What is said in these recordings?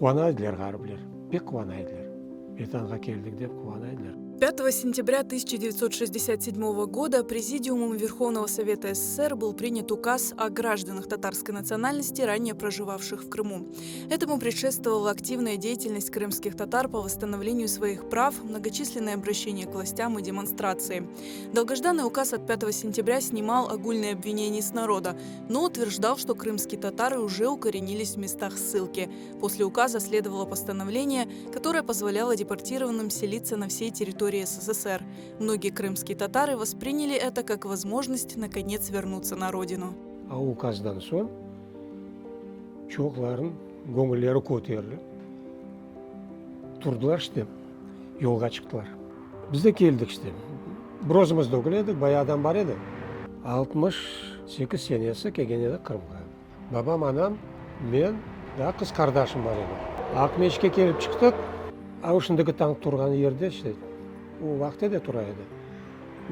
Quvana ediler ğaripler, pek quvana ediler. Vetanğa keldik dep quvana ediler. Пятого сентября 1967 года Президиумом Верховного Совета СССР был принят указ о гражданах татарской национальности, ранее проживавших в Крыму. Этому предшествовала активная деятельность крымских татар по восстановлению своих прав, многочисленные обращения к властям и демонстрации. Долгожданный указ от 5 сентября снимал огульные обвинения с народа, но утверждал, что крымские татары уже укоренились в местах ссылки. После указа следовало постановление, которое позволяло депортированным селиться на всей территории СССР. Многие крымские татары восприняли это как возможность наконец вернуться на родину. A ukazdan soñ çoqlarınıñ göñülleri köterilip, turdılar işte, yolğa çıqtılar. Biz de keldik işte. Bir özümiz degil edik, bayağı adam bar edi. 68 senesi kelgen edik Qırımğa. Babam, anam, men, daa qız qardaşım bar edi. Aqmescitke kelip çıqtıq. A şimdiki tank turğan yerde işte, o vaqıtte de tura edi.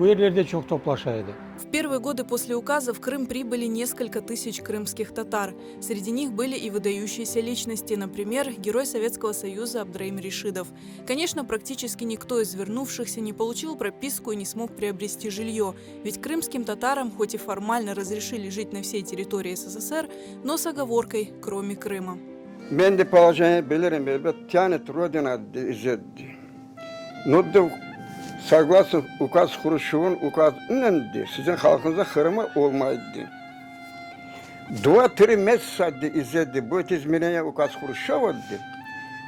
O yerlerde çoq toplaşa edi. В первые годы после указа в Крым прибыли несколько тысяч крымских татар. Среди них были и выдающиеся личности, например, герой Советского Союза Абдраим Решидов. Конечно, практически никто из вернувшихся не получил прописку и не смог приобрести жилье, ведь крымским татарам хоть и формально разрешили жить на всей территории СССР, но с оговоркой «кроме Крыма». Men de положение bilirim, elbet, тянет Родина Но de согласно указ Hruşçovnıñ ukazınen de siziñ halqıñızda Qırımı olmaydı de. Dva-tri месяца de izet de будет изменение указ Хрущева de,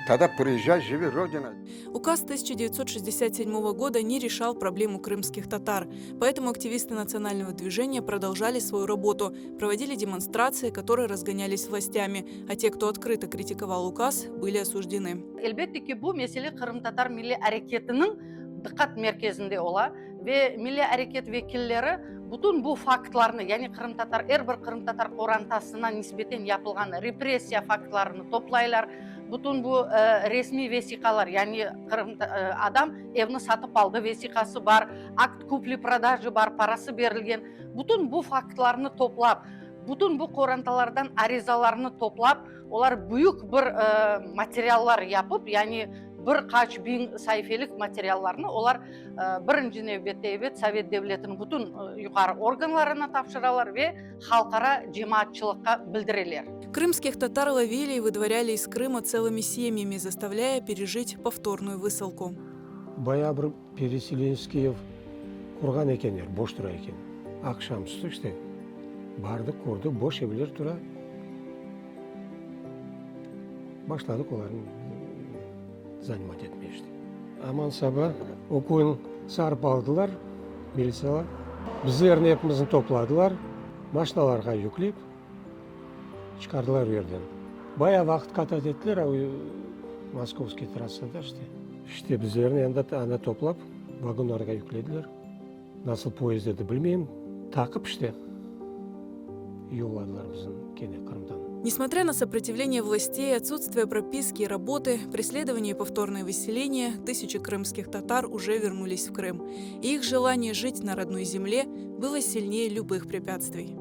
тогда приезжай, живи Родина. Указ 1967 года не решал проблему крымских татар. Поэтому активисты национального движения продолжали свою работу, проводили демонстрации, которые разгонялись властями, а те, кто открыто критиковал указ, были осуждены. Elbette ki, bu mesele qırımtatar milliy areketiniñ diqqat merkezinde ola ve milliy areket vekilleri bütün bu faktlarnı, yani qırımtatar, er bir qırımtatar qorantasına nisbeten yapılğan repressiya faktlarını toplaylar, bütün bu resmiy vesiqalar, yani adam evni satıp aldı vesiqası bar, akt kupli-prodajı bar, parası berilgen, bütün bu faktlarnı toplap, bütün bu qorantalardan arizalarnı toplap, Olar büyük bir materiallar yapıp, yani bir qaç biñ saifelik materiallarnı olar birinci nevbette, ebet, Sovet devletiniñ bütün yuqarı organlarına tapşıralar ve halqara cemaatçılıqqa bildireler. Крымских татар ловили и выдворяли из Крыма целыми семьями, заставляя пережить повторную высылку. Bayağı bir pereselenskiy ev qurğan ekenler, boş tura eken. Aqşam üstü işte bardıq, kördik, boş evler tura. Başladıq olarnı zanimat etmeye işte. Aman saba o köyni sarıp aldılar militsiyalar. Bizlerni epimizni topladılar, maşinalarğa yüklep çıqardılar o yerden. Bayağı vaqıt katat ettiler o Moskovskiy trassada işte. İşte bizlerni endi anda toplap vagonlarğa yüklediler. Nasıl poyezd edi bilmeyim, taqıp işte yolladılar bizni kene Qırımdan. Несмотря на сопротивление властей, отсутствие прописки и работы, преследование и повторное выселение, тысячи крымских татар уже вернулись в Крым. И их желание жить на родной земле было сильнее любых препятствий.